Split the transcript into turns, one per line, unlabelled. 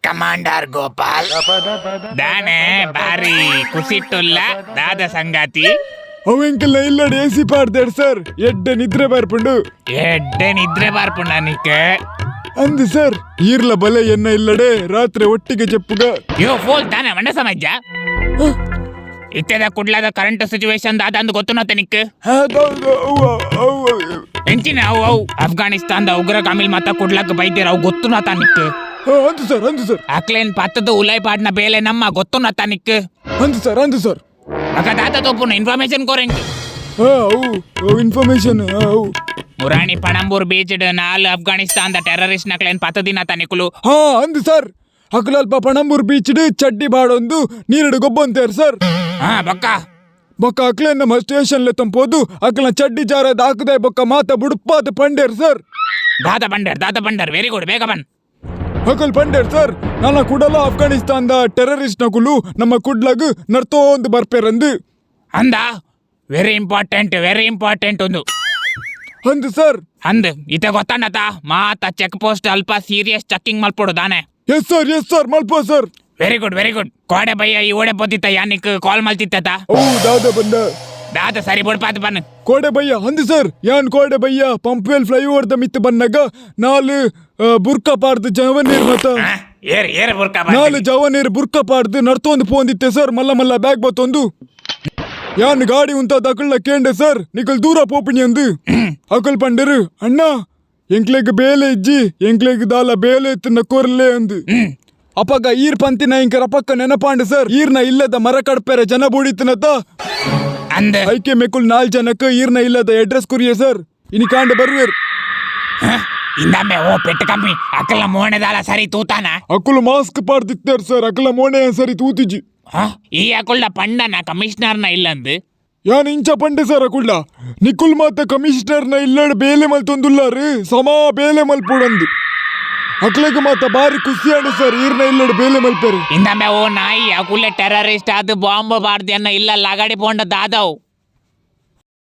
Commander Gopal. ದಾನೆ ಬಾರಿ ಕುಸಿಟ್ಟುಲ್ಲ, ದಾದ ಸಂಗಾತಿ?
ಅವು ಎಂಕಲ್ನ ಇಲ್ಲಡ್ ಎಸಿ ಪಾಡ್ದೇರ್ ಸರ್, ಎಡ್ಡೆ ನಿದ್ರೆ ಬರ್ಪುಂಡು.
ಎಡ್ಡೆ ನಿದ್ರೆ ಬರ್ಪುಂಡ ನಿಕ್?
ಅಂದು ಸರ್, ಈರ್ಲ ಬಲೆ ಎನ್ನ ಇಲ್ಲಡೆ ರಾತ್ರಿ ಒಟ್ಟಿಗೆ ಜೆಪ್ಪುಗ.
ಯೋ ಫೋಲ್, ದಾನೆ ಮಂಡ ಸಮಾಜ? ಇತ್ತೆದ ಕುಡ್ಲದ ಕರೆಂಟ್ ಸಿಚುವೇಶನ್ ದಾದ ಅಂದ್ ಗೊತ್ತುನತ್ತ ನಿಕ್? ಎಂಚಿನ ಅವು ಅವು? ಅಫ್ಘಾನಿಸ್ತಾನದ ಉಗ್ರಗಾಮಿಲ್ ಮತ್ತ ಕುಡ್ಲಕ್ ಬೈದಿರ, ಅವು ಗೊತ್ತುನತ ನಿಕ್?
ಅಂದು ಸರ್, ಅಂದು ಸರ್.
ಅಕ್ಲೇನ್ ಪತ್ತದ ಉಲೈ ಪಾಡ್ನ ಬೇಲೆ ನಮ್ಮ, ಗೊತ್ತುನತ ನಿಕ್?
ಅಂದು ಸರ್, ಅಂದು ಸರ್.
ಮಗ ದಾದ ತೋಪುನ ಇನ್ಫಾರ್ಮೇಶನ್ ಕೊರೆಂಕ್.
ಅವು ಇನ್ಫಾರ್ಮೇಶನ್ ಅವು.
ಮುರಾಣಿ ಪಣಂಬೂರ್ ಬೀಚ್ ನಾಲ್ ಅಫ್ಘಾನಿಸ್ತಾನದ ಟೆರರಿಸ್ಟ್ ನಕ್ಲೇನ್ ಪತ್ತದಿನ ತನಿಕುಲು.
ಹಾ, ಅಂದು ಸರ್, ಅಕುಲಲ್ಪ ಪಣಂಬೂರ್ ಬೀಚ್ ಚಡ್ಡಿ ಬಾಡೊಂದು ನೀರುಡು ಗೊಬ್ಬಂತೇರ್ ಸರ್.
ಹಾ, ಬಕ್ಕ?
ಬೊಕ್ಕ ಅಕ್ಲೇನ್ ನಮ್ಮ ಸ್ಟೇಷನ್ ತಂಪೋದು ಅಕ್ಲ ಚಡ್ಡಿ ಜಾರದ ಹಾಕದೆ ಬೊಕ್ಕ ಮಾತ ಬುಡುಪಾದ ಪಂಡೇರ್ ಸರ್.
ದಾದ ಬಂಡರ್, ದಾದ ಬಂಡರ್? ವೆರಿ ಗುಡ್, ಬೇಗ ಬನ್.
ಅಕಲ್ ಪಂಡೇರ್ ಸರ್, ನನ್ನ ಕುಡಲ ಅಫ್ಘಾನಿಸ್ತಾನದ ಟೆರರಿಸ್ಟ್ ನಕುಲು ನಮ್ಮ ಕುಡ್ಲಗ್ ನರ್ತೋಂದು ಬರ್ಪೇರಂದು.
ಅಂದ, ವೆರಿ ಇಂಪಾರ್ಟೆಂಟ್, ವೆರಿ ಇಂಪಾರ್ಟೆಂಟ್ ಒಂದು.
ಅಂದು ಸರ್.
ಅಂದ್, ಇತ ಗೊತ್ತಾಂಡತ, ಮಾತ ಚೆಕ್ ಪೋಸ್ಟ್ ಅಲ್ಪ ಸೀರಿಯಸ್ ಚೆಕಿಂಗ್ ಮಲ್ಪೊಡು ದಾನೆ?
ಎಸ್ ಸರ್, ಎಸ್ ಸರ್, ಮಲ್ಪ sir.
Very good, very good. ಕೋಡೆ ಬಯ್ಯ ಈ ಓಡೆ ಪೋತಿತ್ತ, ಯಾನಿಕ್ ಕಾಲ್ ಮಲ್ತಿತ್ತ?
ಓ, ದಾದ ಬಂದ?
ದಾದ, ಸರಿ ಬುಡ್ಪಾತ್ ಬನ್.
ಕೋಡೆ ಬಯ್ಯ, ಅಂದು ಸರ್, ಯಾನ್ ಕೋಡೆ ಬಯ್ಯ ಪಂಪ್ವೆಲ್ ಫ್ಲೈಓವರ್ the ಮಿತ್ತು ಬನ್ನಗ ನಾಲ್ ಬುರ್ಕ ಪಾಡ್ದು ಜವನೀರ್ ಮತ
ಆ, ಏರ್ ಏರ್ ಬುರ್ಕಾ?
ನಾಲ್ ಜವನೀರ್ ಬುರ್ಕ ಪಾಡ್ದು ನರ್ತೊಂದು ಪೋಂದಿತ್ತೆ ಸರ್, ಮಲ್ಲ ಮಲ್ಲ ಬ್ಯಾಗ್ ಬತ್ತೊಂದು. ಯಾನ್ ಗಾಡಿ ಉಂತಾದ ಅಕಲ್ನ ಕೇಂಡೆ ಸರ್, ನಿಕಲ್ ದೂರ ಪೋಪಿಣಿ ಅಂದು. ಅಕಲ್ ಪಂಡರು, ಅಣ್ಣ, ಎಂಕ್ಲೆಗ್ ಬೇಲೆ ಇಜ್ಜಿ, ಎಂಕ್ಲೆಗ್ ದಾಲ ಬೇಲೆ ಇತ್ತಿನ ಕೊರ್ಲೆ ಅಂದು. ಅಪಗ ಈರ್ ಪಂತಿನ ಇಂಕ ರಪಕ್ಕ ನೆನಪಾಂಡು ಸರ್, ಈರ್ನ ಇಲ್ಲದ ಮರ ಕಡ್ಪೆರೆ ಜನ ಬೂಡಿತ್ತಿನತ.
ಅಂದ್.
ಐಕೆ ಮೆಕುಲ್ ನಾಲ್ ಜನಕ್ಕೆ ಈರ್ನ ಇಲ್ಲದ ಅಡ್ರೆಸ್ ಕುರಿಯೆ ಸರ್, ಇನಿ ಕಾಂಡ ಬರುವೆರ್.
ಇಂದಮ್ಮೆ ಓ ಪೆಟ್ಟು ಕಮ್ಮಿ, ಅಕಲ್ನ ಮೋಣೆದಾಲ ಸರಿ ತೂತಾನ?
ಅಕುಲು ಮಾಸ್ಕ್ ಪಾಡ್ದಿತ್ತೇರ್ ಸರ್, ಅಕಲ ಮೋಣೆ ಸರಿ ತೂತಿಜಿ.
ಆ, ಈ ಅಕುಲ್ಡ ಪಂಡನ ಕಮಿಷನರ್ನ ಇಲ್ಲಂದು?
ಯಾನ್ ಇಂಚ ಪಂಡೆ ಸರ್ ಅಕುಳ್ಳ, ನಿಕುಲ್ ಮಾತ ಕಮಿಷನರ್ನ ಇಲ್ಲಡ್ ಬೇಲೆ ಮಲ್ತೊಂದುಲ್ಲಾರು, ಸಮಾ ಬೇಲೆ ಮಲ್ಪುಡಂದು. ಅಕ್ಲೆಗ್ ಮಾತ ಬಾರಿ ಖುಷಿಯಾಂಡು ಸರ್, ಈರ್ನ ಇಲ್ಲಡ್ ಬೇಲೆ ಮಲ್ಪೆರು.
ಇಂದಮ್ಮೆ ಓ ನಾಯಿ, ಅಕುಲೆ ಟೆರರಿಸ್ಟ್ ಅದು ಬಾಂಬ್ ಬಾರ್ದಿ ಅನ್ನ ಇಲ್ಲ ಲಗಾಡಿ ಪೋಂಡ ದಾದವ್?